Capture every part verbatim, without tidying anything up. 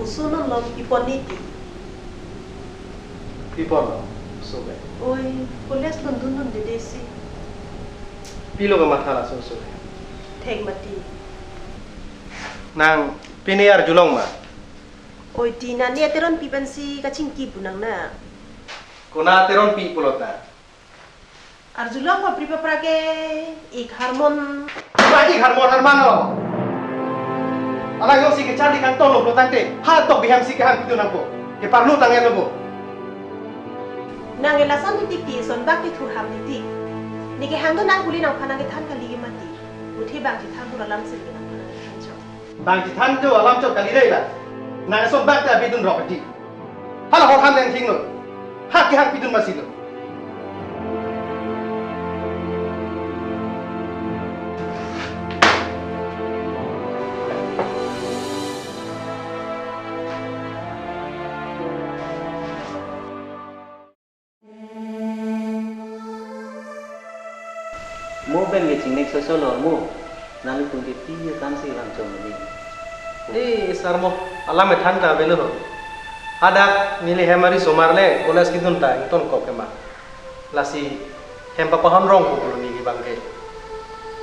Oso non lom ipon niti. Ipon lo, oso ke. Oi, college londun non dede si. Pilo kematha laso oso ke. Thek mati. Nang pine arjulong ma? Oi, ti nani ateron pi pensi kachingki pu nang na. Kona ateron pi pulo ta? Arjulong papri papra ke ik harmon. Ba ik harmon harman lo. Alang jongsi kecharli kangtong lo tangte, ha tok bihem si kehang pitu nangpo. Keparlu tang-et lo bo. Nang elason titik ti son bak ti thurham titik. Ne kehang do nang kuli nangphan nang kethan kali ke mati. Muthe bang chethan thur alam si ke nangphan nang kethan chok. Bang chethan do alam chok kali re la. Nang son bak ta bidun rok ti. Hala hor han leng thing lo. Ha kehang pidun masi lo. Mo pen ke chingnek soso lo mo. Nangtum ke pi kam si vang chom ni. Eh, sar mo, alam ethan ta avelo ho. Hadak neli hem ari osomar le college kedun ta ingtonkok ke ma. Lasi hem papahon rong ko pulo neli bang ke.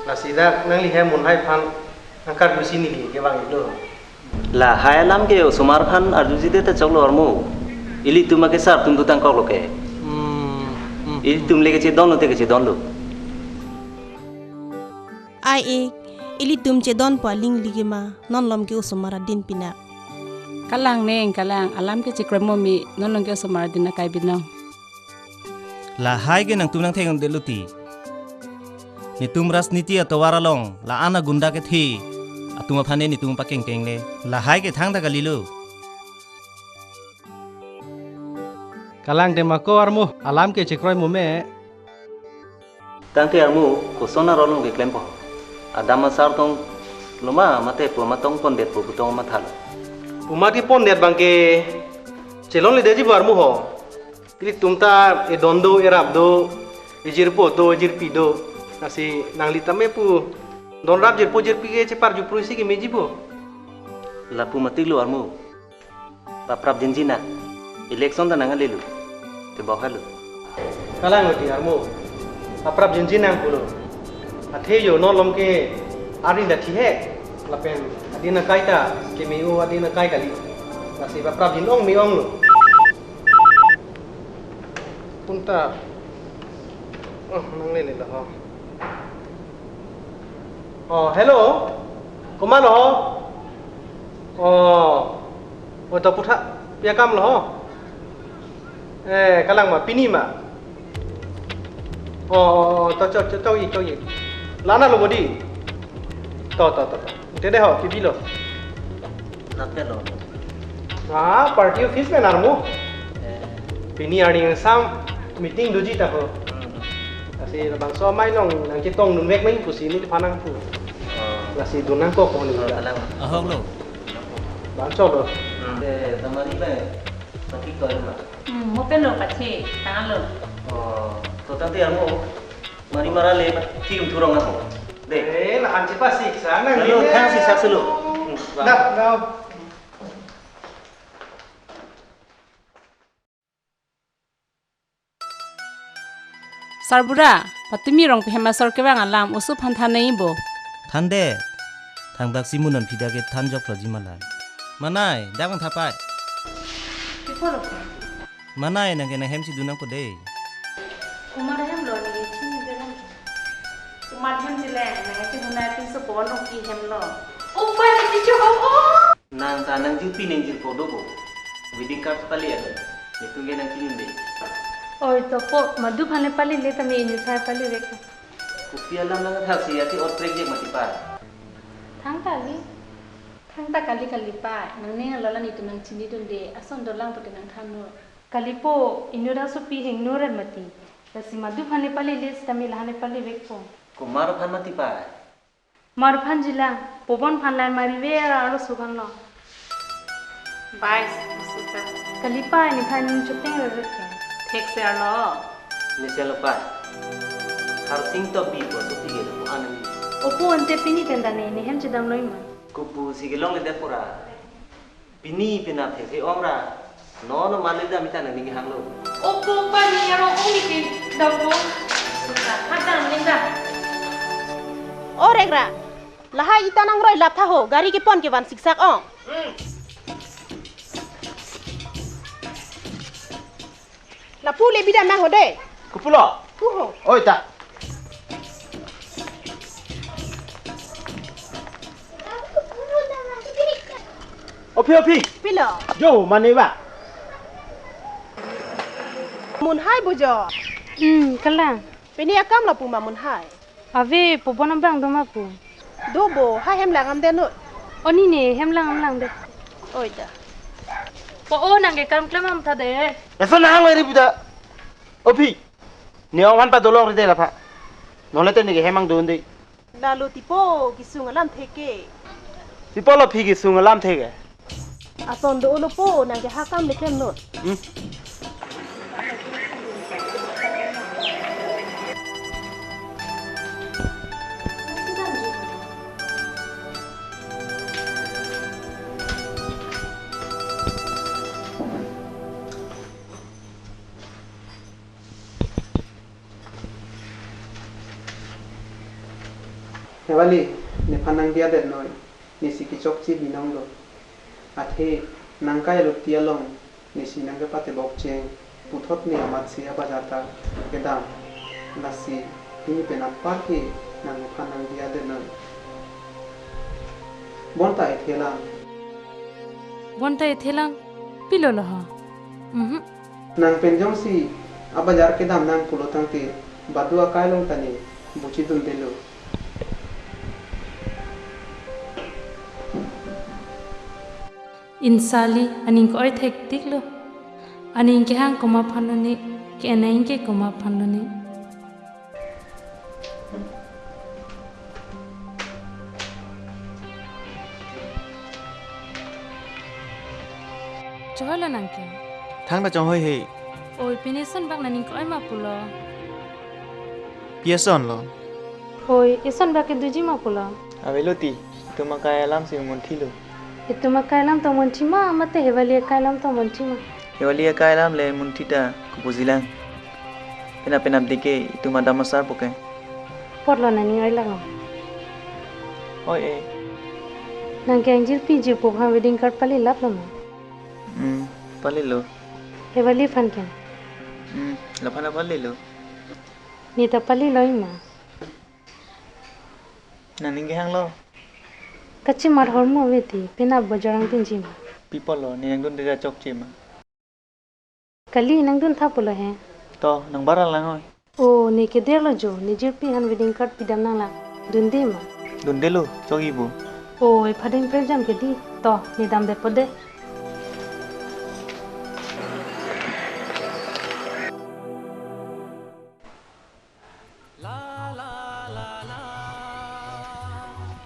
Lasi dak nangli hem munhai aphan angkar dusi neli ke bang ilo. Lahai alam ke osomar aphan arjuji det ta choklo armo. Ilitum ake sar atum tu tangkok lo ke. Hmm, hmm. Ilitum le kechedon lo te kechedon lo. Ai e, ilitum chedonpo aling ligi ma, non lom ke osomar adin pinak. Kalang neng, kalang, alam ke chekroi mo me, non lom ke osomar adin akai binong. Lahai ke nangtum nangthek-un det lo ti. Netum rajniti atovar along, la-an agunda kethe atum aphan netum pakengkeng le. Lahai ke thangta kalilo. Kalang tema ko armo, alam ke chekroi mo me. Tangte armo, koson arong lom keklempo. Adam asar tong loma mate pu matong pondet pu putong mathalo. Pu mati pondet bang ke chelonledetji bo armo ho. Ilitum ta edon do, erap do, ejirpo do, ejirpi do. Lasi nangli tame pu donrap jirpo jirpi ke chepar juprui si kemeji bo. Lapu mati lo armo. Paprap jinji nang. Election ta nang alelu. Tebok halo. Kalang oti armo. Paprap jinji nang pulo. Athe yo non lom ke arin da thi he. Lapen adin akai ta keme-o adin akai kali. Lasi paprap jin-ong me-ong lo. Punta. Oh, nanglele lo ho. Oh, hello. Komat lo ho? Oh. Oh, to putha. Pi akam lo ho? Eh, kalang ma, pini ma. Oh, oh, oh, to chok, chok, chok ik, chok ik. Lana lo bodi. To, to, to, to. Tede ho, kibilo. Lapen lo. Ah, party office pen armo. Eh. Pini arni sam meeting doji ta ho. Hmm. Lasi labangso amei along nangchetongdun vek nang pusi neliphan nangpu. Oh. Lasi dun nangkok ko ni. Oh, kalang. Ahok lo. Bangso lo. Hmm. Eh, tamari le. Pati ko ma. Hmm, mo pen lo pati, tanglo. Oh, to tangte armo. Mari mara le, ti rum thurong ako. De. Eh, lahan chepa siksa nang. Lalu ini. Thang siksa selo. Hmm, bang. Dah, dah. Sarbura, patumi rong pehem asor kevang alam oso aphan than nai bo. Than de. Thangbak si munon pida ke than jok lo ji malam. Manai, dak bang thapai. Kipo lo. Manai nang ke nang hem si dunang po de. Komat hem lo ni chini belang. Komat hem si le, nang si huna pinso bon rong ki hem lo. Upai ni kicho ho. Nang ta nang jupi neng jirpo do bo. Wedding card pali ado. Netum ke nang chini de. Oi topo, madu aphan le pali le tame inut sai pali vek. Kopi alam nang thak si ati ot prek je mati pa. Thangta li. Thangta kali kali pa. Nang ne lola netum nang chinidunde. Ason dolang pute nang thanlo. Kalipo, inut asopi hingno ren mati. Lasi madu aphan le pali le sitame lahan le pali vekpo. Komat aphan mati pa. Mar aphan jilang, Pobon aphan le mari ve arloso aphan lo. Bais, suta. Kalipa, neliphan ning choteng rerek ke. Thek se arlo. Mesen lo pa. Harsing to bi ko suti ke ko anang. Opo ante pini tenda ne, ne hem chedam loi ma. Kopu si kelongledet pura. Pini penap thekse ong ra. Nono mali dam ita nangning hanglo. Opo pani arong ong ni pin dampo. Suka hatan linda. O Regra, lahai ita nangroi lap tha ho, gari kepon kevan siksak ong. Lapu le bida mang ho de. Kopulo? Pu ho. Oi ta. O phi, o phi. Pilo. Jo, mane ba. Munhai bojo. Hmm, kalang. Pini akam lapu ma munhai. Ave, pobon abang do ma pu. Do bo, ha hem langdam de no. O nini hem langdam lang de. Oi da. Po o nangke kam klem am tha de. Eso nang eri bida. O phi. Ne ong aphan padolong ride lapha. Nonle te neke hem angdun de. Lalo tipo kesung alamthe ke. Tipo lo phi kesung alamthe ke. Ason do-olo po nangke ha kam le klem non. Hmm. Hevali, nephan nangdiya det noi, nesi kechokche binong lo. Athe nangkai aluti along nesi nangkepatebok cheng, puthot ne amatsi abazar ta kedam. Lasi pini penap apar ke nang nephan nangdiya det noi. Bonta ethe lang. Bonta ethe lang, pilo lo ho. Mhm. Nang pen jongsi abazar kedam nang pulo tangte badu akai along ta ne buchi dundelo. Insali, aning ke-oi thektik lo. Aning kehang komat aphan lo ne, ke-en aning ke komat aphan lo ne. Chehoi lo nangke? Thangta chonghoi he. Oi, pini eson bak nangning ke-oi ma pulo? Pi eson lo? Oi, eson bak ke doji ma pulo? Avelo ti, itum akai alam si munthi lo. Itum akai alam ta munthi ma, mate Hevali akai alam ta munthi ma? Hevali akai alam le munthi ta kopuji lang. Penap penap dike itum adam asar poke. Apotlo nangning oi lang. Oi e. Nangke angjirpi jirpo aphan wedding card pali lap lo ma? Hmm, pali lo. Hevali aphan ke? Hmm, laphan pali lo. Ne ta pali lo ima. Nangning kehang lo. Kachimar hormu ave ti, penap bojar angpinji ma? Pi apotlo, ne nangdunde ta chokche ma? Kali nangdun tha pulo he. To, nang bara lang oi. O, ne keder lo jo, ne jirpi aphan wedding card pidam nang lang. Dunde ma? Dunde lo, chok-i bo. O, e phading prejam ke di. To, ne damde po de.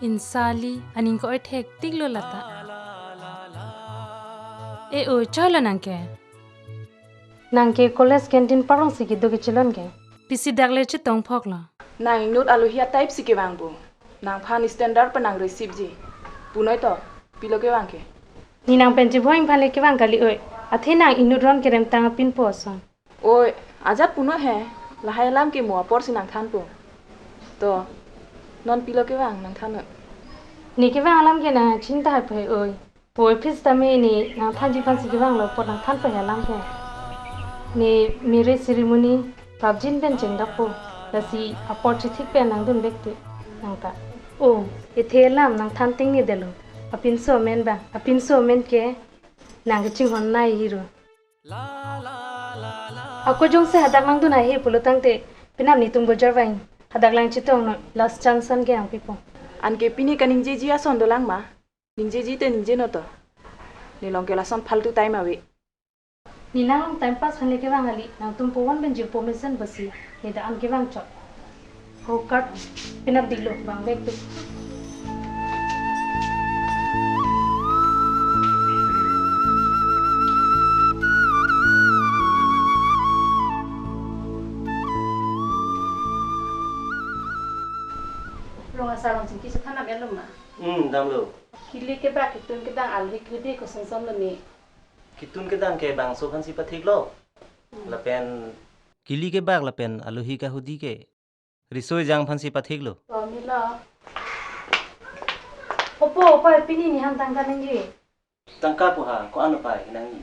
Insali, aning ke-oi thektik lo lata. E o, chehoi lo nangke? Nangke college canteen parong si kedo kechelon ke. Pisi dak le chetong phok lo. Nang inut alohi a-type si kevangpo. Nangphan standard pen nang receive ji. Punoi to, pilo kevang ke? Ne nang pen chibhoing aphan le kevang kali oi. Athe nang inut ron kerem tang apinpo ason. Oi, ajat punoi he, lahai alam ke mo apor si nangthanpo. To, non pilo kevang nangthan non. Ne kevang alam ke nang chinta hai pai oi. Poi phis tame ne nangthanji aphan si kevang lo apot nangthanpo he alam ke. Ne marriage ceremony prapjin pen chengdakpo. Lasi apor chithik pen nangdun bek ti nangta. O, ethe alam nangthan ting ne delo. Apinso amen ba, apinso amen ke nang kachinghon nai hiro. Ako jongsi hadak nangdun ahe pulo tangte, penap netum bojar vang. Hadak lang chetong non, last chance an ke nangpipo. Anke pini kaningjeji ason dolang ma? Ningjeji te ningje non to. Ne along ke lason faltu time ave. Ne nang time pass aphan le kevang kali, nangtum povan pen jirpo mesen basi, ne dak an kevang chot. Ho card penap diklo vang bek tu. Rong asar rong chingki chethan nang elo ma? Hmm, damlo. Kili kebak ketun kedang alohi kehudi koson son lo ni? Ketun kedang ke bangso aphansi pathiklo. Hmm. Lapen kili kebak lapen alohi kehudi ke riso ejang aphansi pathiklo. Oh, mila. Opo, opo, pini nehan tangka nangji? Tangka pu ha, ko-an lo pai nangji?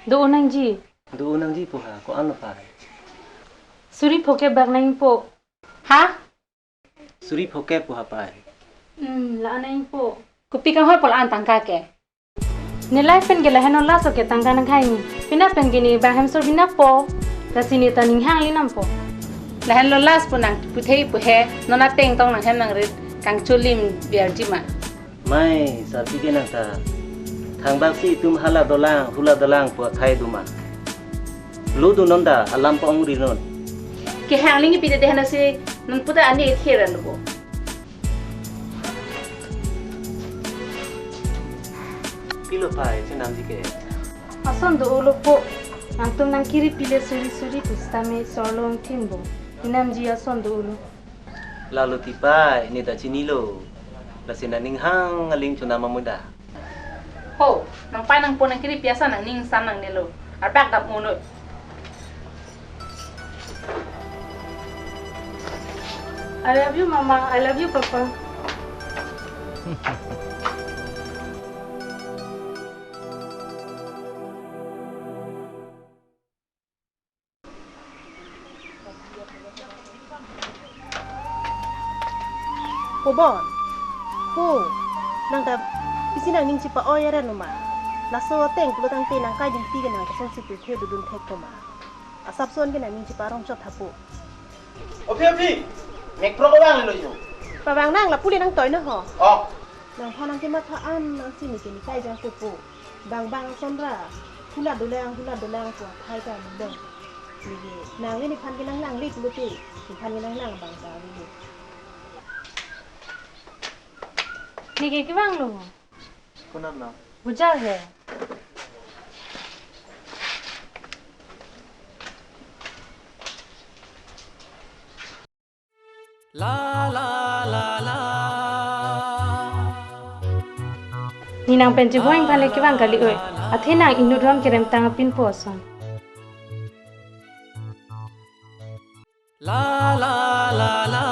Do-o nangji. Do-o nangji pu ha, ko-an lo pai? Suri phokep bak nangpo. Ha? Suri phokep pu ha pai. Hmm, la-an nangpo. Kopi kanghoi pu la-an tangka ke? Ne life pen ke lahenlo laso ke tangka nangkhai ni. Penap pen ke ne bang hem sor binakpo. Lasi ne ta ning hangli nampo. Lahenlo last pu nang puthei pu he, non ateng tong nang hem nang rit kangcholim biar jima. Mai, sarpi ke nang ta. Thangbak si itum hala dolang, hula dolang pu akhai duma. Lo do non da, alam pa ongri non. Kehang ling pi de hana si, non puta ani ethir an lo. Pilo pai, chenam di ke. Ason do-o lo po. Nangtum nangkiri pile suri suri pusitame sorlong thimbo. Inamji ason do-o lo. Lalo ti pai, ne ta chinilo. Lasi nang ning hang aling chunam amuda. Ho, nang pai nangpo nangkiri pi ason nang ning sam nangnelo. Arbak dam unut. I love you, Mama. I love you, Papa. Pobon. Ho. Nang ta pisi nang ning chipa-oi aren ma. Laso ateng pulo tangte nang kai jingpi ke nang kosonsi pu the dodun thek ko ma. Asap son ke nang ning chipa-arong chot hapo. Ophi, ophi. Mek pro ko bang lo yo. Pabang nang lapu le nangtoi no ho. Oh. Nangphan nangkematha an nangsi ne ke ne kai jang kopo. Bang bang ason ra. Hula dolang, hula dolang pu akhai ta mundong. Neke, nang le nephan ke nang lang le pulote. Nephan ke nang lang bang ta le. Neke kevang lo. Konat lo? Bujar he. La, la, la, la. Ne nang pen chevoi aphan le kevang kali oi. Athe nang inut ron kerem tang apinpo ason. La, la, la, la.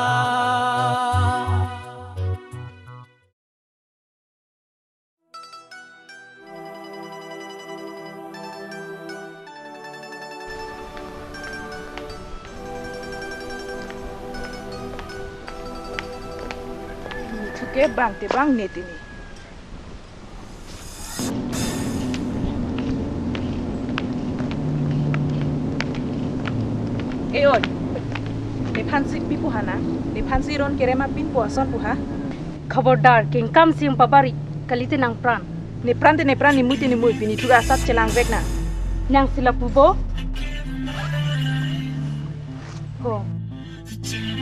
Thuke bang te bang ne tini. E oi, nephan si pi pu ha na? Nephan si ron kerem apinpo ason pu ha? Khabordar, kengkam si ong pabari, kalite nangpran. Nepran te nepran, nemui te nemui, pini thu asap chelang vek na. Nangsi lapu bo? Ho.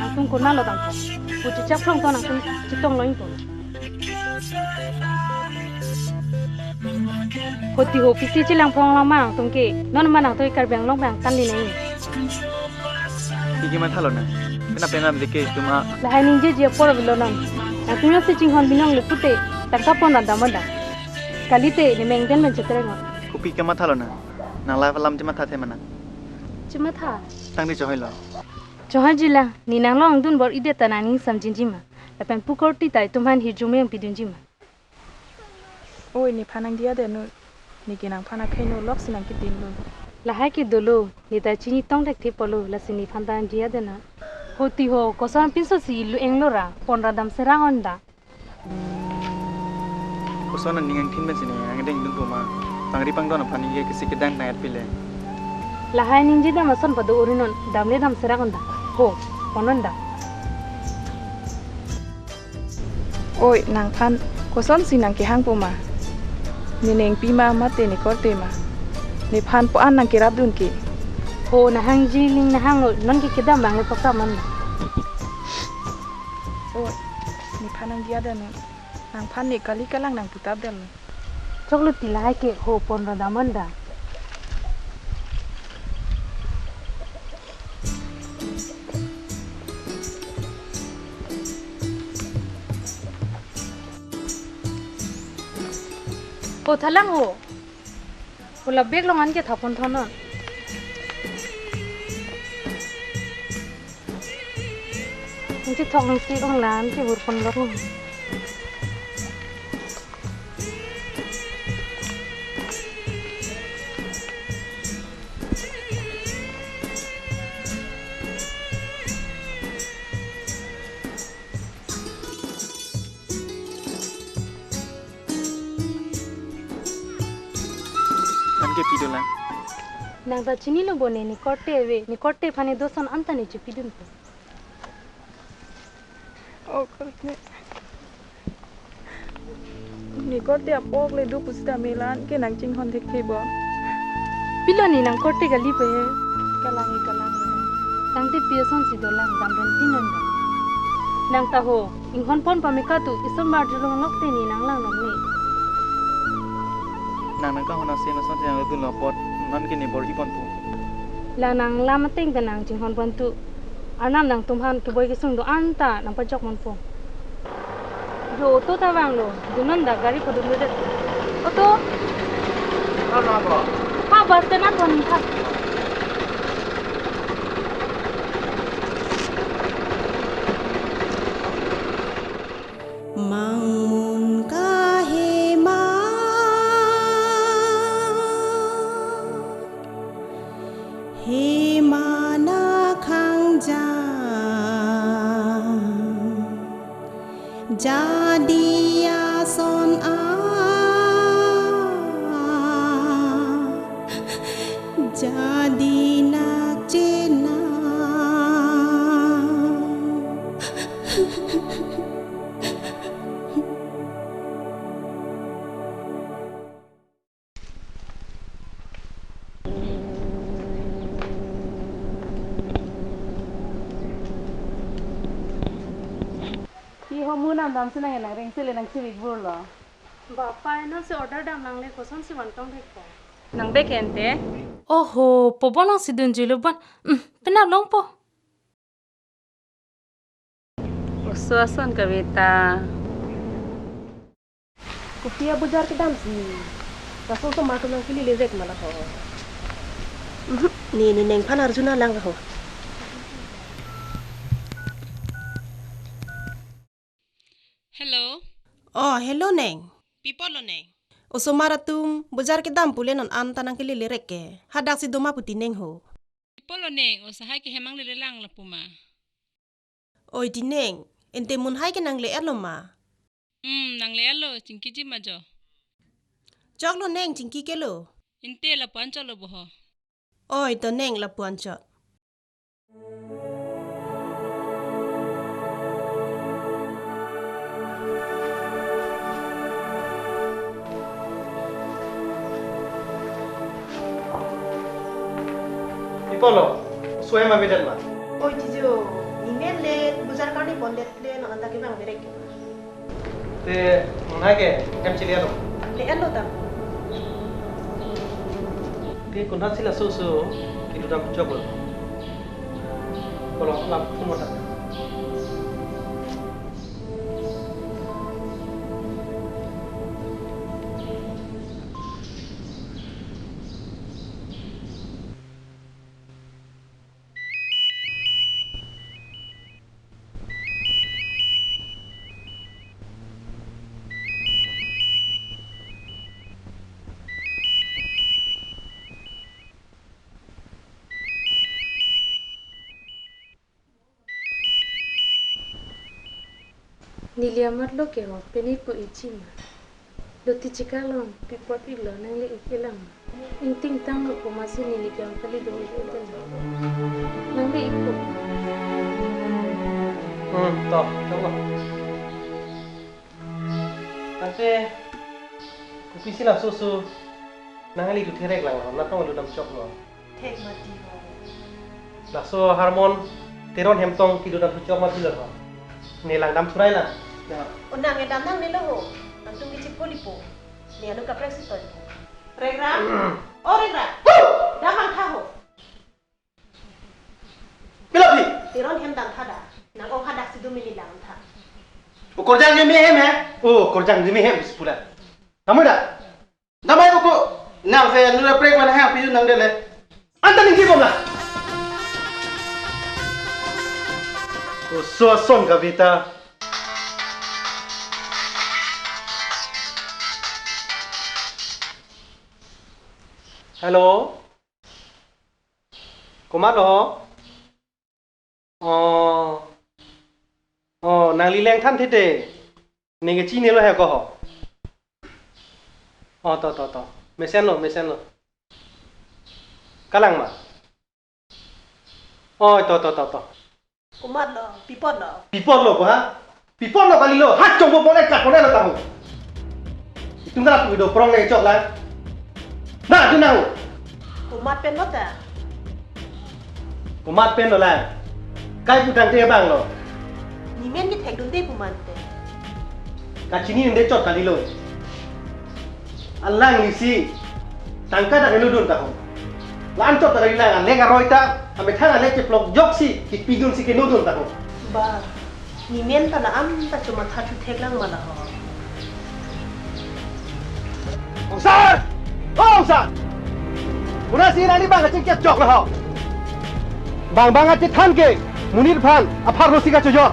Nangtum konat lo tangka. Puji chak phlong to nangtum chetong lo ingpo. Hoti ho pisi chelang phlong lo ma nangtum ke. Non ma nangtum Karbi Anglong bang tan di nai. Kiki matha lo na. Pena pena deke tuma. Lahai ningjeji apor avelo non. Nangtum si chinghon binong le pute. Tangka pon ra dam da. Kalite ne mengden men chetreng. Kopi kematha lo na. Nang life alam chematha the ma na. Chematha. Tang di chohoi lo. Chohoi jila, ne nang long dun bor-idet ta nang ning samjinji ma. Lapen pukorti ta itum aphan hirjume ong pidunji ma. Oi, nephan nang diya denu. Neke nangphan akhai no lok si nang kitin lo. Lahai ke dolo, ne ta chini tong dek the polo, lasi nephan ta nang diya dena. Hoti ho, koson pinso si ilu eng lo ra, pon ra dam serang on da. Koson aning angthin pensi ne angdeng dun po ma. Pangri pangdon aphan neke kisi kedang nang et pile. Lahai ningje dam ason pado uri non, dam le dam serak on da. Ho, pon on da. Oi, nangphan kosonsi nang kehang po ma. Ne nengpi ma mate ne korte ma. Nephan po an nang kerap dun ke. Ho, nahangji ling nahang lo, non ke kedam bang le pakam man. Oi, nephan nang diya denu. Nangphan ne kali kalang nang putap dam. Choklo ti lahai ke ho pon ra dam on da. O thalang o. Pula bag along an ke thapon thonon. Nangchethok nangsi ong lan ke burpon lok. An ke pido lang. Nang ta chinilo bone, ne korte ave, ne korte aphan ne doson anta ne chepidunpo. O korte. Ne korte apok le do pusitame la-an ke nang chinghon thekthe bo. Pilo ne nang korte kali pe he. Kalang e, kalang e. Tangte pi asonsi dolang, dam ren tin non dam. Nang ta ho, inghon pon pame katu, ison bar julong lok te ne nang lang nong ne. Nang nangkahon asen asonsi nang dun lo apot, non ke ne bor-i ponpo. La nang lam ateng ta nang chinghon pontu. Arnam nangtum aphan keboi kesung do-an ta nang pajok ponpo. Jo auto ta vanglo, dunnon dak gari padunlo det. Auto. Ano ako? Ha, bus stand an thon tha. Mangmun kahema, hema na khangja, jadi ason a, jadi nak chena. Pi ho, mo nam damsi nang nang rengsi le nang sivik burlo. Bapai, nangsi order dam nangle, kosonsi vantong thekpo? Nang bag ente. Oho, pobo nangsi dunjuilo bon. Hmm, penap longpo. Oso ason kaveta. Kopi abojar kedamsi. Laso osomar atum nangkele lerek ma la ho. Mhm, ne, ne neng aphan arjuna lang ho. Hello. Oh, hello neng. Pi apotlo neng? Osomar atum bojar kedam pule non anta nangkele lerek ke. Hadaksi doma pu ti neng ho. Pi apotlo neng, o sahai ke hem nangle-et lang lapu ma? Oi ti neng, ente munhai ke nangle-etlo ma? Hmm, nangle-etlo, chingkiji ma jo. Choklo neng, chingki kelo. Ente lapu-an chotlo bo ho. Oi to neng, lapu-an chot. Pi apotlo, oso hem avedet ma? Oi tijo, ne men le bojar karni pondet le non anta kevang verek. Te, munhai ke hem chele-etlo? Le-etlo ta. Te konatsi laso oso kedodam choklo? Kolo, lam phone mata. Neli amat lo ke ho, pini pu iji ma. Lo ti chiklo, pi apot iklo, nangle-ik-et lang. Ingting tanglo pu masi neli ke ang kali do-ik-et lang. Nangle-ikpo. Hmm, to, tanglo. Ante, kopisi laso oso nangle-ik-et thekthe lang, natong dodam choklo. Thek mati ho. Laso Harmon Teron hem tong kedodam thuchok mati lo ho. Ne lang dam thurai lang. Ya. O nang e dam nangnelo ho. Nangtum ke chipoli po. Ne anu kaprek si toi po. Rengra. O Rengra. Dam vangtha ho. Pilo pi? Teron hem dam tha da. Nang o hadak si do mili lang tha. O Korjang je me hem he. O Korjang je me hem si pula. Kamu da? Damai buku. Nang se nura prek mana hang piju nang dele. Anta ningki bom la. Oso ason Kavita. Hello. Komat lo? Oh. Oh, nangli leng than thete. Neke chinilo he ko ho. Oh, to, to, to. Mesen lo, mesen lo. Kalang ma. Oh, to, to, to, to. Komat lo, pi apot lo. Pi apot lo ko ha? Pi apot lo kali lo. Ha chombo pon ek kak pon lo tahu. Itum kala pu do prong le chok lang. Na, tu nahu. Komat pen lo ta. Komat pen lo lang. Kai pu tangte bang lo. Nemen kethek dunde pu mante. Kachini nde chot kali lo. Alanglisi tangka ta kenodun ta ho. La-an chot ta kali lang, alek aroi ta, amethang alek cheplok joksi, kipidunsi kenodun ta ho. Ba, nemen ta la-an ta chomatha thuthek lang ma la ho. Ong sar! Ong sar! Konatsi nangli bang kachingkep chok la ho. Bang bang achethan ke, monit aphan apharnosi kachojor.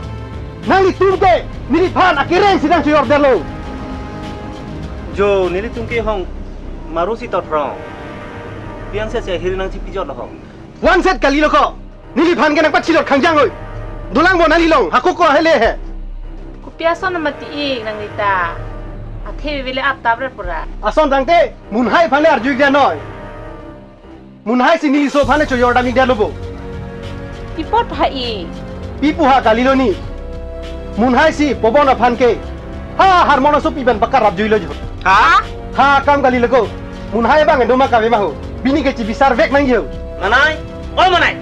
Nanglitum ke, neliphan akerengsi nangchojordetlo. Jo, nelitum ke hong marusi tothrong. Pian se se hiri nangchipijor lo ho. One set kali lo ko. Neliphan ke nangpachilot khangjang hoi. Dolang bo nangli long, hako ko hele he. Kopi ason mati ik nangli ta. Athe vele ap tap re pura. Ason tangte, Munhai aphan le arju ik dia noi. Munhai si neliso aphan le chojor dam ik dia lo bo. Pi apot ha i. Pi pu ha kali lo ni. Munhai si Pobon aphan ke. Ha, harmon asopi pen pakarap jui lo jo. Ha? Ha, kam kali lo ko. Munhai bang doma kave ma ho. Bini ke chibisar vek nang jo. Manai. O manai.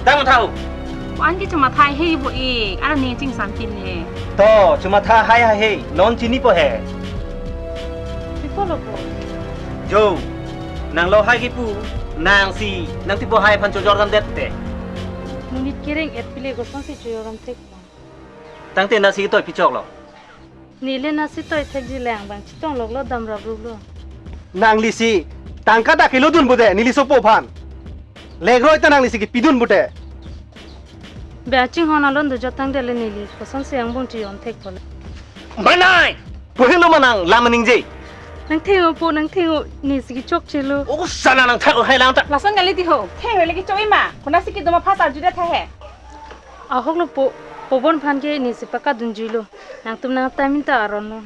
Dang thau. An ke chomatha hei bo ik. Ara ne chingsampin he. To, chomatha hai hai he. Non chinipo he. Pi apot lo po. Jo, nang lo hai kipu, nangsi, nangtipo hai aphan chojor damdet te. Monit kereng et pile kosonsi chojor dam thek. Tangte nasi toi pichok lo. Neli nasi toi thekji lang bang chitong lok lo damrap rup lo. Nanglisi, tangka ta kelodun bo de, neli sopo aphan. Lekroi ta nanglisi kipidun bo de. Be achinghon alon dojot tangte le neli kosonsi angbong chijon thek pole. Manai! Pohelo manang lam ningje. Nang theng-o po, nang theng-o, nesi kechokche lo. O sala nang thak hai lang ta. Lason kali ti ho. Theng le kechok ima. Konatsi kedoma phas arju det tha he. Ahok lo po, Pobon aphan ke nesi pakadun jui lo. Nangtum nang time ta aron lo.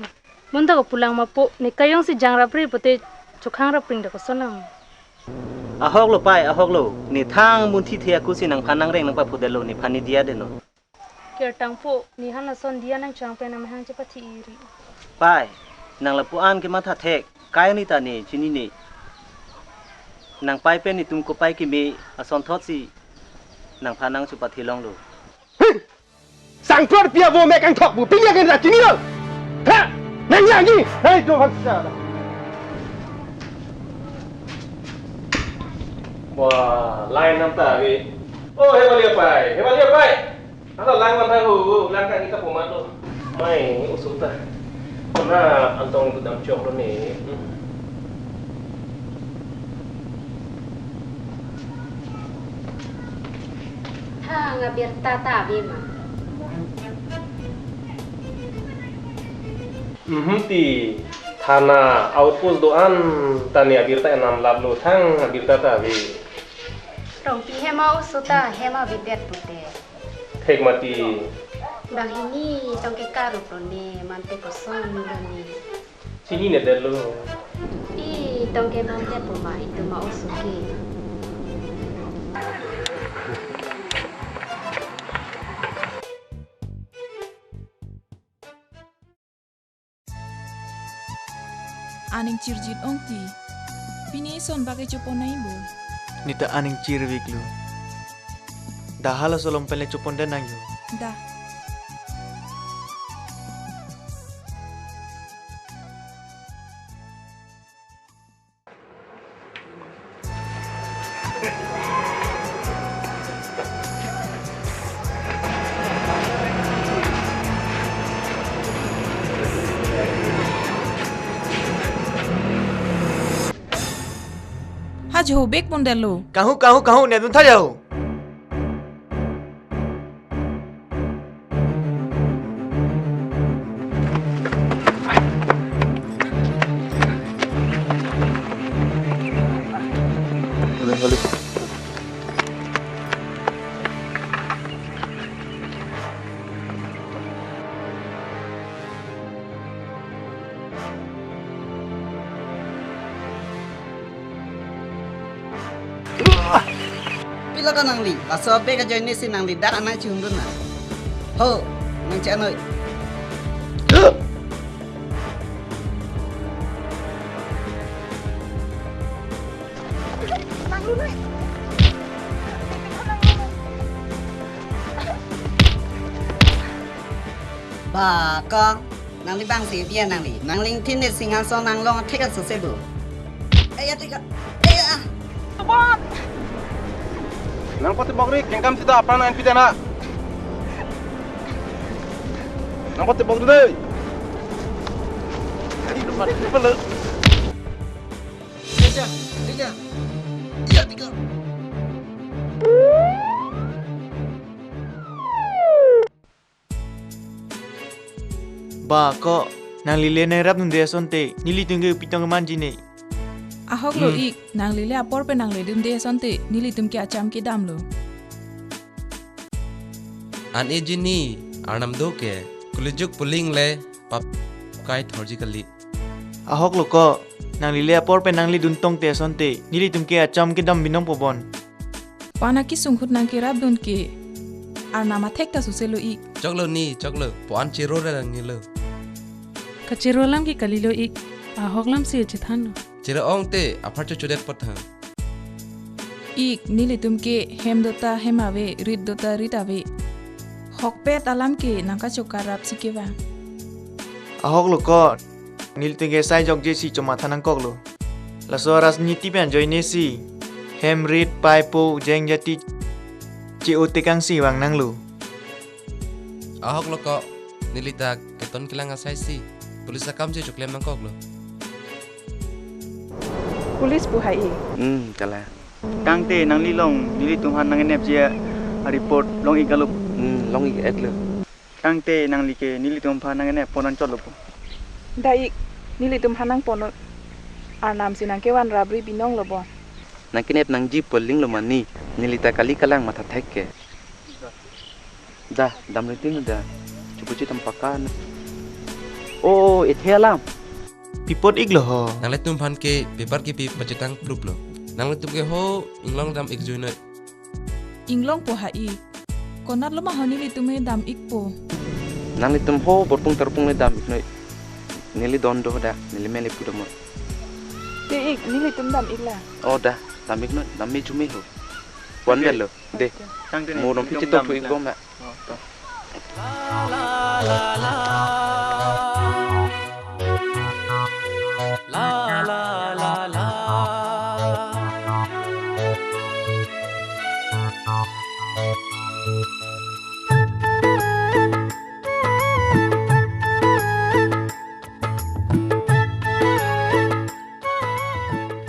Bonta ko pulang ma po, ne kayong si jangrap re pote chokhang rap pring da koson lang. Ahok lo pai, ahok lo. Ne thang munthi the aku si nangphan nangreng nangpaphu det lo, nephan ne diya det non. Kertang po, ne han lason diya nangchang pen amahang chepathi iri. Pai, nang lapu-an kematha thek, kai ni ta ne, chini ne. Nang pai pen netum kopai keme, asonthot si, nangphan nangchepathi long lo. Sangplar pia vo mek angthok bu pini agen ra chini lo. Ha! Nang yang ni. Hai do han sa. Wah, lain nam ta ave. Oh, hebalia pai. Hebalia pai. Hala lang man tha hu, lang ka ni ka pomat lo. Mai, oso ta. Kona antong budam chok lo ne. Thang abirta ta ave ma. Mhm, ti thana outpost do-an ta ne abirta enam lap lo, thang abirta ta ave. Rongpi hema oso ta hema avedet pute. Thek mati. Bang hini tong ke karup lo ne, mante koson lo ne. Chini ne det lo. Pi tong ke mante pu ma itum ma oso ke. Aning chirjit ong ti. Pini ison bak ke chopon nai bo. Neta aning chirvik lo. Dah halaso along pen le chopon den nang jo. Dah. Jehobek pondetlo. Kahu, kahu, kahu, ne dun tha jahu. Pilo ko nangli, laso bek ajoine si nangli dak anang chihundun na. Ho, nang chenoi. Ba, kong, nangli bang si biya nangli. Nangli thin de singhanson nanglong thek aso se bu. Eya, thek a, eya. Bon. Nang pati bokri, kengkam sita apa nang N P T na? Nang pati bokri dei. Ayo, pati pala. Tija, Tija. Iya, Tija. Ba ko, nangli le nangrapdunde asonte, nelitum ke pitong manji ne. Ahok lo Hmm. ik, nangli le apor pen nangledunde asonte, nelitum ke acham kedam lo. An e jini, arnam do ke, kulijuk puling le, pap kai thorji kali. Ahok lo ko, nangli le apor pen nangledun tongte asonte, nelitum ke acham kedam binong po bon. Pana kesung ahut nangkerapdun ke, arnam athek ta suse lo ik. Choklo ni, choklo, po-an chero ra nangni lo. Kachero alam ke kali lo ik, ahok alam si chethan lo. Chero ong te, apar chochodet pot ha. Ik, nelitum ke hem do ta hem ave, rit do ta rit ave. Hokpet alam ke nangkachokarap si kevang. Ahok lo ko, nelitum ke sai jokje si chomatha nangkok lo. Laso rajniti pen ajoine si, hem rit pai po jeng jati che-o tekang si vang nang lo. Ahok lo ko, neli ta keton kelang asai si, police akam si choklem nangkok lo. Police pu hai. Hmm, kala. Tangte nangli along, nelitum aphan nangenepji a-report long ik lo. Hmm, long ik lo. Tangte nangli ke nelitum aphan nangenep pon an chot lo pu. Da ik, nelitum aphan nangpon arnam si nangkevan rapri binong lo bon. Nangkenep nangji pu aling lo mani, neli ta kali kalang matha thek ke. Da, damri tin da. Chupu chitam pakan. Oh, ethe alam. Pi apot ik lo ho. Nanglitum aphan ke paper kepi pachetang plup lo. Nanglitum ke ho inglong dam ik juinoi. Inglong po ha ik. Konat lo ma ho nelitum e dam ik po. Nanglitum ho borpung tarpung le dam ik noi. Neli don do da, neli mele pu do mo. Te ik, nelitum dam ik la. Oh da, dam ik noi, dam me chume ho. Wan Okay. Bel lo, de. Okay. Tangte ne, mo nelitum dam ik la. Mo nong pichi to thu ik bom la. Oh, to.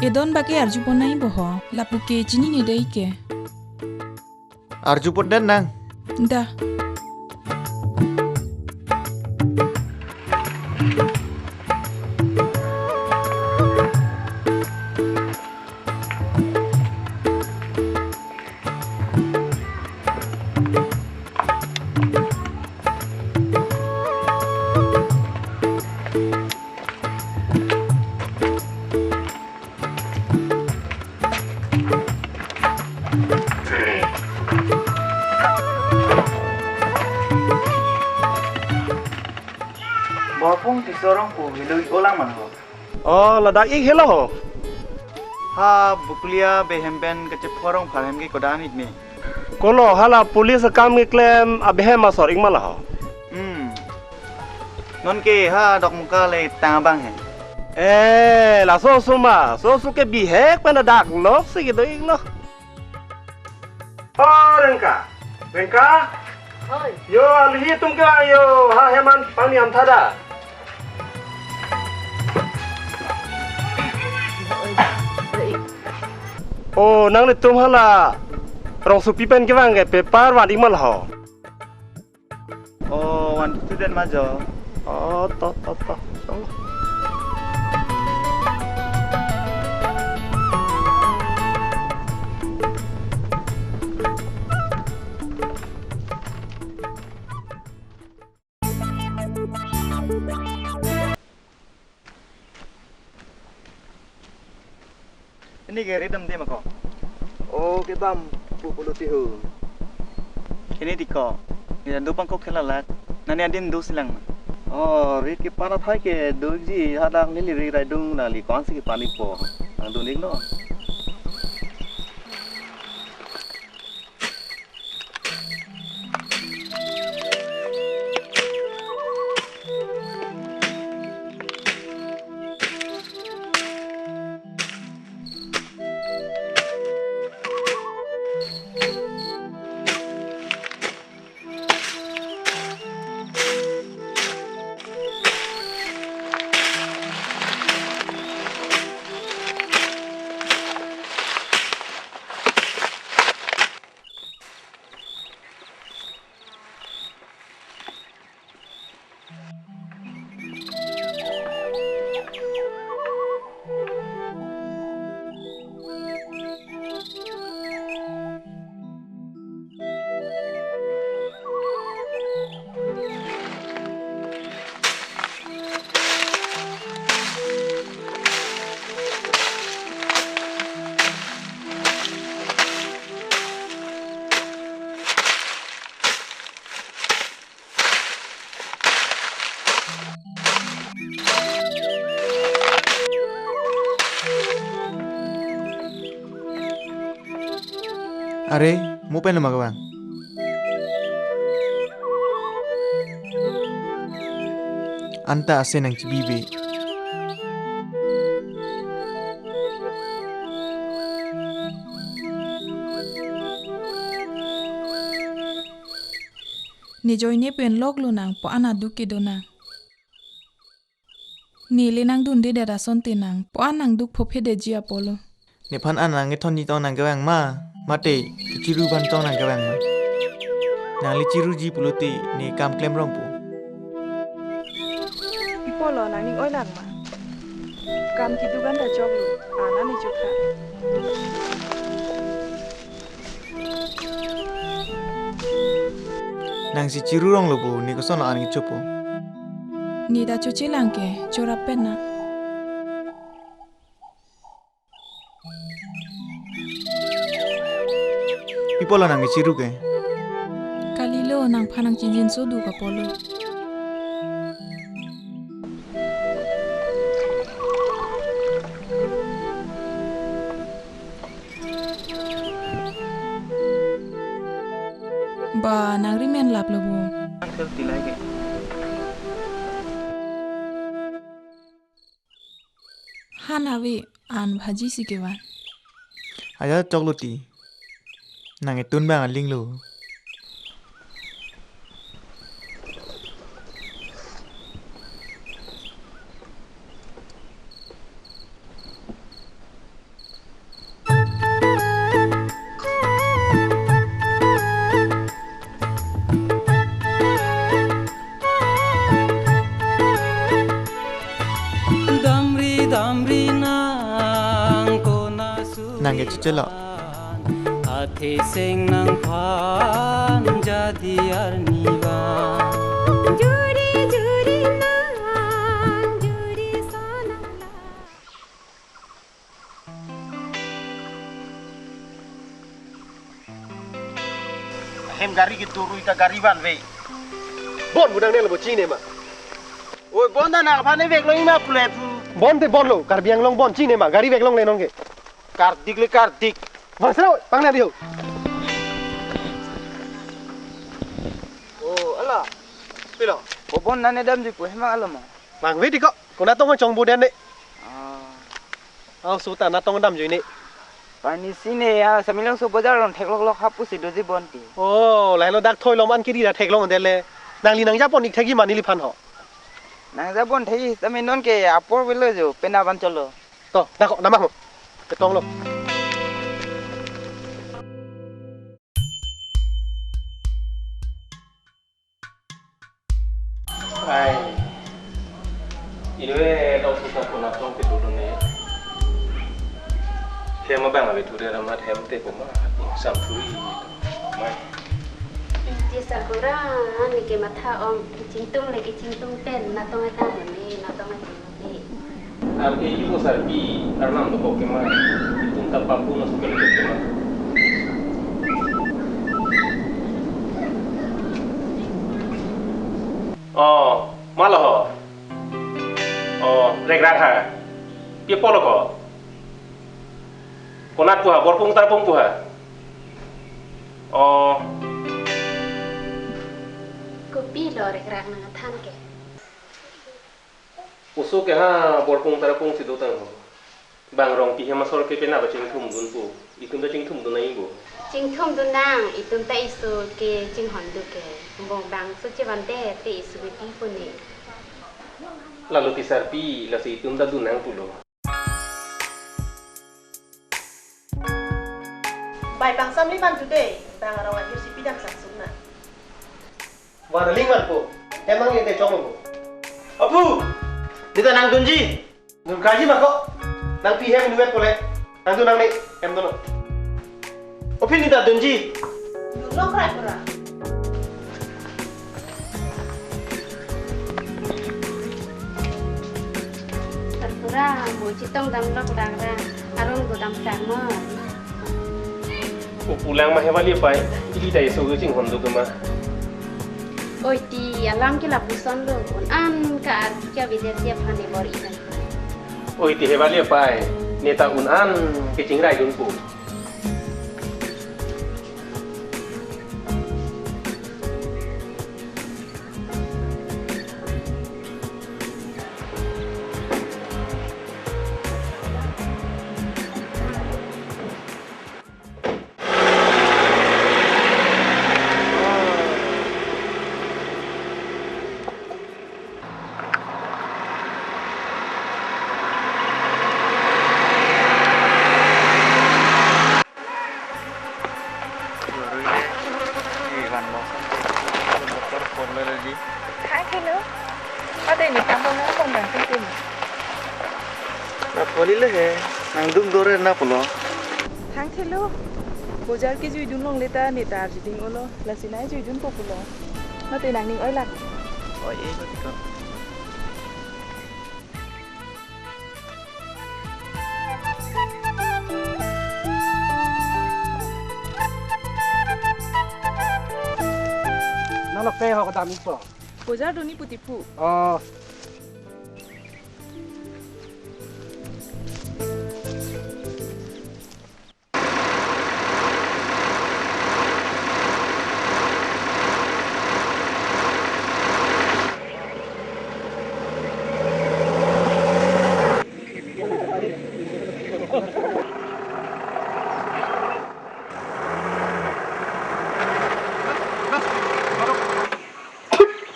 Edon bak ke arju pon nai bo ho, lapu ke chinine dei ke. Arju pon den nang. Da. Borpung Tisorong pu helo ik olang man ho. Oh, ladak ik helo ho. Ha Buklia behem pen kachephorong pharhem ke kodan ik ni. Kolo hala police akam keklem abehem asor ik ma la ho. Hmm. Non ke ha dokmoka le tang abang he. Eh, laso suma, so su ke bihek pen dak lo si kedo ik lo. Oh, Rengka. Rengka? Hoi. Yo, alihi atum ke yo, ha heman pangni amthada. Oi, oi. Oh, nanglitum hala rongsopi pen kevang ke paper van-ik ma la ho? Oh, one student ma jo. Oh, to, to, to. Chalo. Pini ke ri damde ma ko? Oh, kedam pu pulo ti ho. Kene ti ko. Neli do pangkok khela lak. Nani adim do si lang ma? Oh, ri ke para thai ke doji, hadak neli ri raidung, nangli ko-an si ke pani po. Nang do-iknon. Are, mo pen lo ma kevang? Anta ase nang chibibe. Ne ajoine pen lok lonang, po-an aduk kedo nang. Neli nangdundedet asonte nang, po-an nangduk phophe detji apotlo. Nephan an nang kethon ni tong nangkevang ma, mate kechiru aphan tong nangkevang ma? Nangli chiruji pulote ne kam klem rongpo. Pi apotlo nangning oi lang ma? Kam keduk an ta choklo, an an ne chotha. Nangsi chiru ronglo bo, ne koson an kechopo? Ne ta choche lang ke, chorap pen na. Pi apotlo nang kechiru ke? Kalilo, nangphan nangchijinso duk apotlo. Ba, nangri men laplo bo. Nang sel tilai ke. Han ave, an bhaji si kevan. Aja choklo ti. Nang etun bang alinglo. Damri damri nang kona su. Nang ke chichelo. Athe seng nangphan jadi arni van. Juri juri nang juri sonang la. Hem gari kedo rui ta gari vanve. Bon budang ne lo bo chine ma. Oi, bon ta nangphan ne vek lonji ma pule pu. Bon te bon lo, Karbi Anglong bon chine ma, gari vek longle non ke. Kardik le kardik. Bon sero, pang na di ho. Oh, ala. Pilo. Ko bon nane damji pu hem alo ma. Vangve ti ko, konat tong chong bo den ne. Ah. Angseta nat tong damjoi ne. Pani si ne ya, Samelangso bojar along theklok lok hapu si doji bon ti. Oh, lahelo dak thoi lom an kiri dak theklong dele. Nangli nangja pon-ik thekji ma neliphan ho? Nangja pon thekji, tame non ke apor velo jo, pena van cholo. To, dak ko, namah mo. Ketong lo. Hai. Inut dok suka puna tong kedo done. Hem abang ave turi ramat hem te puma. Sam turi. Mai. Iti sakura, neke matha ong, kechingtung le kechingtung pen, natong atang le, natong atang le. Arke ipo sarpi, arnam dokok kema, itum ta papu na suka dokok kema. Oh, malo ho. Oh, Rekrak ha. Pi apot lo ko? Konat pu ha, Borpung Tarpung pu ha. Oh. Kopilo Rekrak nangthan ke? Oso ke ha, Borpung Tarpung si dotang ho. Bang Rongpi hem asor ke penap chingthum dunpo. Itum ta chingthum dun nangji bo. Chingthum dun nang, itum ta isu ke chinghon dun ke. Bo bangso chevan te, te isu kepipo ne. Lalo ti sarpi, lasi itum ta dun nang pulo. Bai pangsam li man today, bang arong ajir si pidam sangsung na. Wara ling man po, emang li te chong po. Apu! Neta nangdunji! Nangdunji ma ko? Nangpi hem inutvet pule. Nangdun nangne, hem dun. Apu neta dunji! Dunlok rai pura. Tarpura, mo chetong damlok dang ra, arong do dam sang mo. O pulang ma hevali pai, ili ta isu chinghon dun ma. Oi ti alam ke lapuson lo, un-an ka arti ka bidya tia phane bor ikan. Oi ti hevali pai, neta un-an ke chingrai dunpo. Thangthelo. Ade ne kambang nang kambang tingting. Nangpoli le he, nangdung dore na pulo. Thangthelo. Bojar kejui dun longle ta neta arjuding olo, lasi nai jui dunpo pulo. Mate nangning oilak. Oi, eh, mati ko. Nang lok pe ho kedam ipo. Bojar doni putipu. Oh.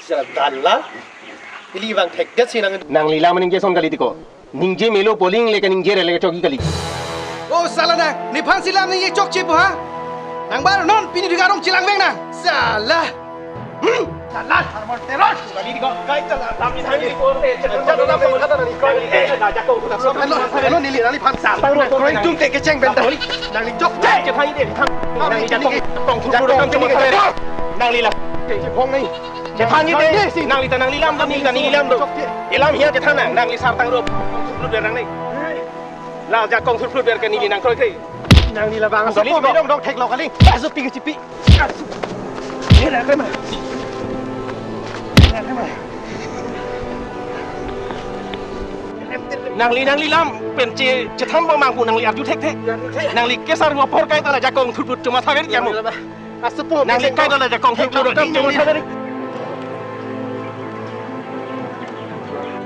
Jadala. Ili bang thekdet si nang. Nangli lam ningje son kali tiko. Ningje melo poling le kaningje rele chokji kali. Oh, sala nang, nephan si lam ningje chokche po ha? Nang bar non pini duga rong chelang veng nang. Sala. Hmm? Sala, harmon teror. Kali tiko, kai sala. Lam ni thang ni ko, eh, chelang. Jadala, jadala, jadala, ni ko. Eh, na jakong. Alo, alo, neli, neli phan. Sala, nang kroing tung te kecheng benta. Nangli chok, eh, chelang ni de, thang. Nangli jakong, jakong, jakong, jakong. Nangli la. Te, te, phong ni. Chelang ni de, nangli ta nangli lam do, neli ta neli lam do. Ilam hia chelang nang, nangli sar tang rup. Lut ber nang ni. La jakong thurphlut ber ke neli nang kroi kroi. Nangli labang aso pi dong dong thek lo kali. Aso pi kechipi. Aso. Ini dah kena. Ini dah kena. Nangli nangli lam pen che chelang ba mangku nangli arju thekthek. Nangli kesar apor kai ta la jakong thurphlut choma thaver jamu. Aso po, nangli kai ta la jakong thurphlut choma thaver.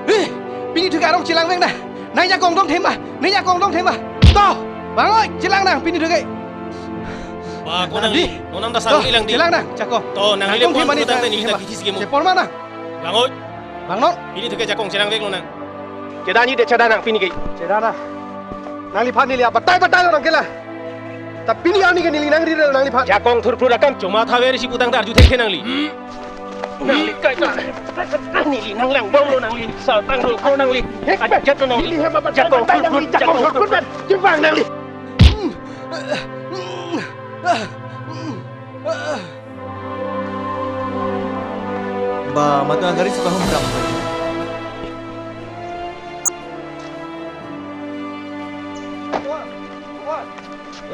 Eh, pini duga rong chelang veng na. Nang jakong dong thema, nang jakong dong thema. To, bang oi, chelang nang pini duga. Ba, ko nangli, di. Ko nang dasar to, ilang di. Chelang nang, jakong. To, nangli le pon thema ni tang tang ni thema. Kita kisi kemu. Chepon ma nang. Bang oi. Bang non. Pini duga jakong chelang vek lo nang. Cheda ni de cheda nang pini ke. Cheda na. Nangliphan neli abatai batai lo nang kela. Ta pini arni ke neli nangri rel nangliphan. Jakong thurphlut akam choma thaver si putang ta arju thek nangli. Nangli kai kai. Neli nanglangbomlo nangli. Saltanglo ko nangli. Ajat nangli. Neli hem apa jakong nangli, jakong jakong. Jebang nangli. Ba, mata gari suka humdam.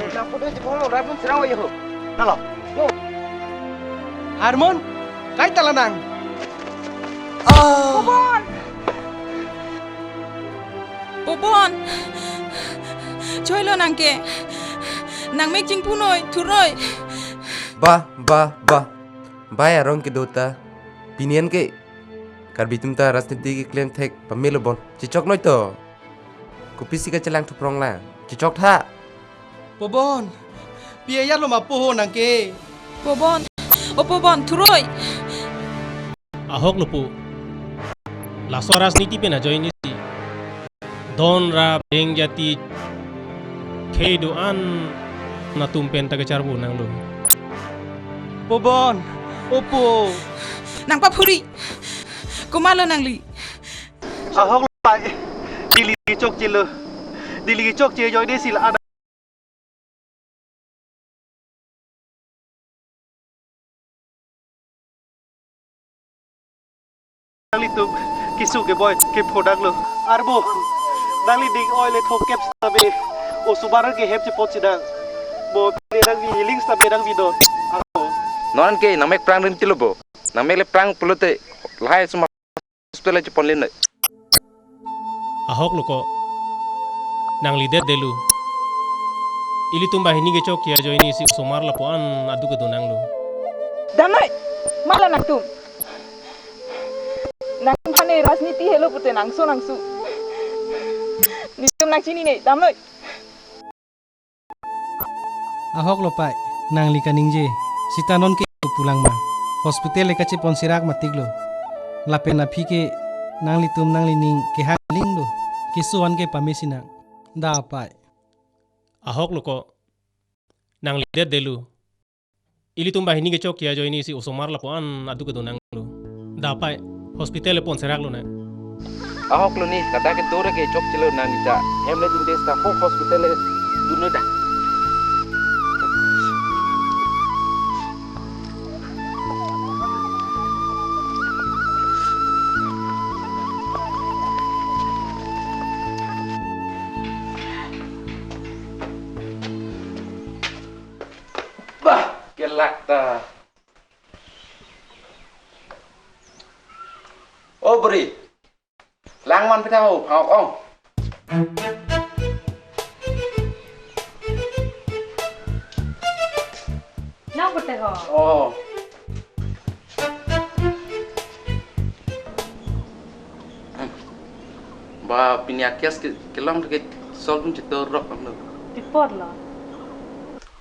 Nang photo si phone lo, Harmon serang wa yo. Nalo. Yo. Harmon, kai tala nang. Ah. Pobon. Pobon. Choilo nangke. Nangmek chingpunoi, thuroi. Ba, ba, ba. Bai arong kedo ta. Pini an ke Karbi atum ta rajniti keklem thek pamelo bon. Chechoknoi to. Kopisi kachelang thuprong la. Chechok tha. Pobon. Pi ayat lo ma poho nangke. Pobon. O Pobon, thuroi. Ahok lo po. Laso rajniti pen ajoine si don ra beng jati khei do-an atum pen ta kacharbo nanglo. Pobon, opo. Nangpaphuri. Komatlo nangli. Ahok lo pai. Neli chokchelo. Neli chokche ajoine si la ada. Nanglitum keso keboi kephodaklo. Arbo, nangli ning oile thomkep sitame osomar ke hem chepot sidang. Bo pile nangli healing sitame nangli do. Arbo. Non ke nangmek prang rim tilo bo. Nangmek le prang pulote lahai osomar hospital cheponlin noi. Ahok lo ko. Nangli det delu. Ilitum banghini kechokche ajoine si osomar lapu-an aduk kedo nanglo. Damnoi, mala nangtum. Nangtum aphan ne rajniti helo pute nangso nangso. Nelitum nangchinine, damnoi. Ahok lo pai, nangli kaningje, sita non ke pulang ma. Hospital le kachepon sirak matik lo. Lapen aphi ke nanglitum nanglining kehang aling lo. Keso an ke pame sinang. Da pai. Ahok lo ko. Nangli det delu. Ilitum banghini kechokche ajoine si osomar lapu-an aduk kedo nanglo. Da pai, hospital le pon serak lonang. Ahok lo ni, kada ke dore ke chokchelo nang ita. Hem le dunde sa ho hospital le dunde da. Bah, kelak ta. O bri. Lang man pita ho, hau ong. Nang pute ho. Oh. Ba pini a-case ke kelong ke solve dun cheto rok amlo. Pi apot lo.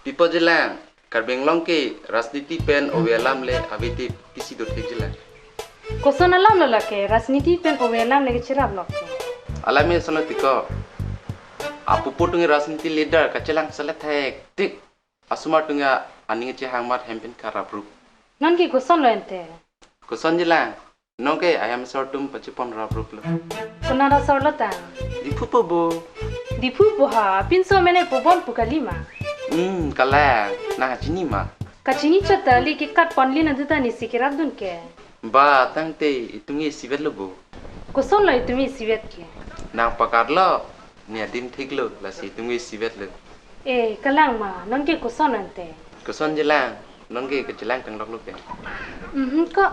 Pi apot je lang. Karbi Anglong ke rajniti pen ove alam le ave te pisi dothek jila. Koson alam lo lake rajniti pen ove alam le kecherap lok ke. Alam e sono tiko. Apupu atum ke rajniti leader kachelang selet hektik. Asomar atum ke aning chehang mat hem pen karap rup. Non ke koson lo ente. Koson jila. Non ke ayam asor atum pachepon rap rup lo. Konat asor lo ta? Diphu po bo. Diphu po ha, pinso mene Pobon pu kali ma. Hmm, kalang, nang chini ma. Kachini chot ta li ke kat ponlin adu ta nisi kerap dun ke. Ba tangte itum isivet lo bo. Koson lo itum isivet ke? Nang pakar lo. Ne adim thik lo, lasi itum isivet lo. Eh, kalang ma, non ke koson ante? Koson jelang, non ke kejelang tang lok lo ke. Mhm, ko,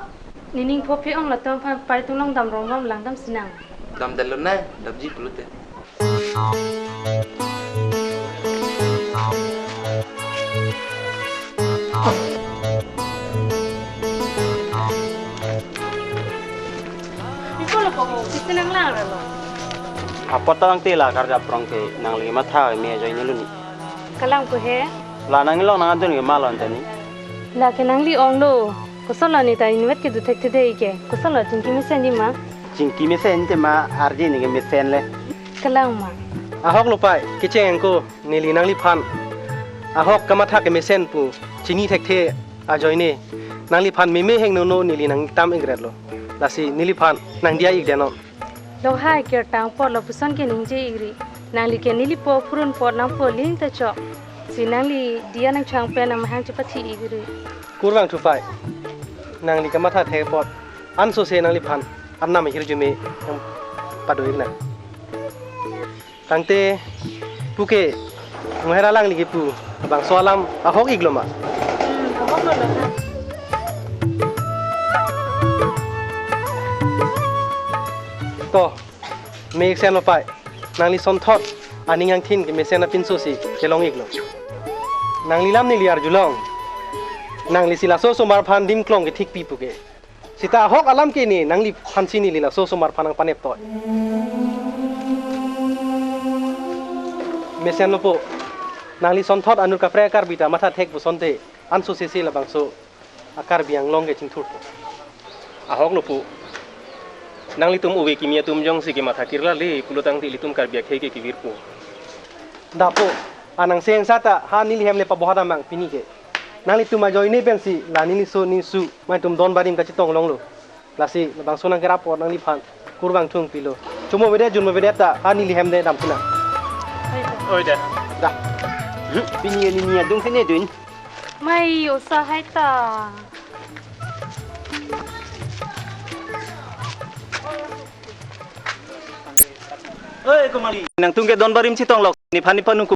nening pho phe-ong latum aphan pai atum along dam rong bom lang dam sinang. Dam dalo na, damji pulote. Pi apot lo ko, kisi nang lang ra lo. Apot tangte la karjap rong ke nangli matha me ajoine lo ni. Kalang ko he. La nang long nang adun ke ma lo ante ni. La ke nangli ong lo. Koson lo ne ta inutvet kedo thekthe dei ke. Koson lo chingki mesen di ma. Chingki mesen te ma arje ne ke mesen le. Kalang ma. Ahok lo pai, kecheng ko. Neli nangliphan ahok kamatha kemesen pu chini thekthe ajoine Nangliphan meme hingnono neli nangtam ikretlo. Lasi neliphan nangdiya ikdet non. Lo hai, kirtang apot lapuson ke ningje ikri. Nangli ke neli po phurun apot nangpo ling ta chok. Si nangli diya nangchang pen nangmahang chepathi ikri. Kurvangthu pai. Nangli kamatha thek apot ansose nangliphan arnam ahirjume nangpado iknang. Tangte puke, Moher alangli kepu labangso alam ahok iklo ma? Hmm, ahok lo lo ha. To, me iksen lo pai. Nangli sonthot aning angthin kemesen apinso si kelong iklo. Nangli lam neli arjulong. Nangli si laso osomar aphan dim klong kethik pi puke. Sita ahok alam ke ne nangliphan si neli laso osomar aphan nangpanep toi. Mesen lo po. Nangli sonthot anut kaprek Karbi ta matha thek pusonte ansose si labangso a-Karbi Anglong ke chingthurpo. Ahok lo po. Nanglitum ove kimi atum jongsi kematha kirla le pulotangte ilitum Karbi akhei ke kevirpo. Da po, anang seng sata ha neli hem le pabohada mang pini ke. Nanglitum ajoine pensi la neli so neli su maitum don barim kachetong longlo. Lasi labangso nangkerap apot nangliphan kurvangthu pilo. Chomo avedet, junmo avedet ta ha neli hem de damkina. Oi da. Da. Hmm, pini neli nia dung sini dun. Mai osa hai ta. Oi, kumali. Nangtum ke don barim chetong lok. Nephan nephan nung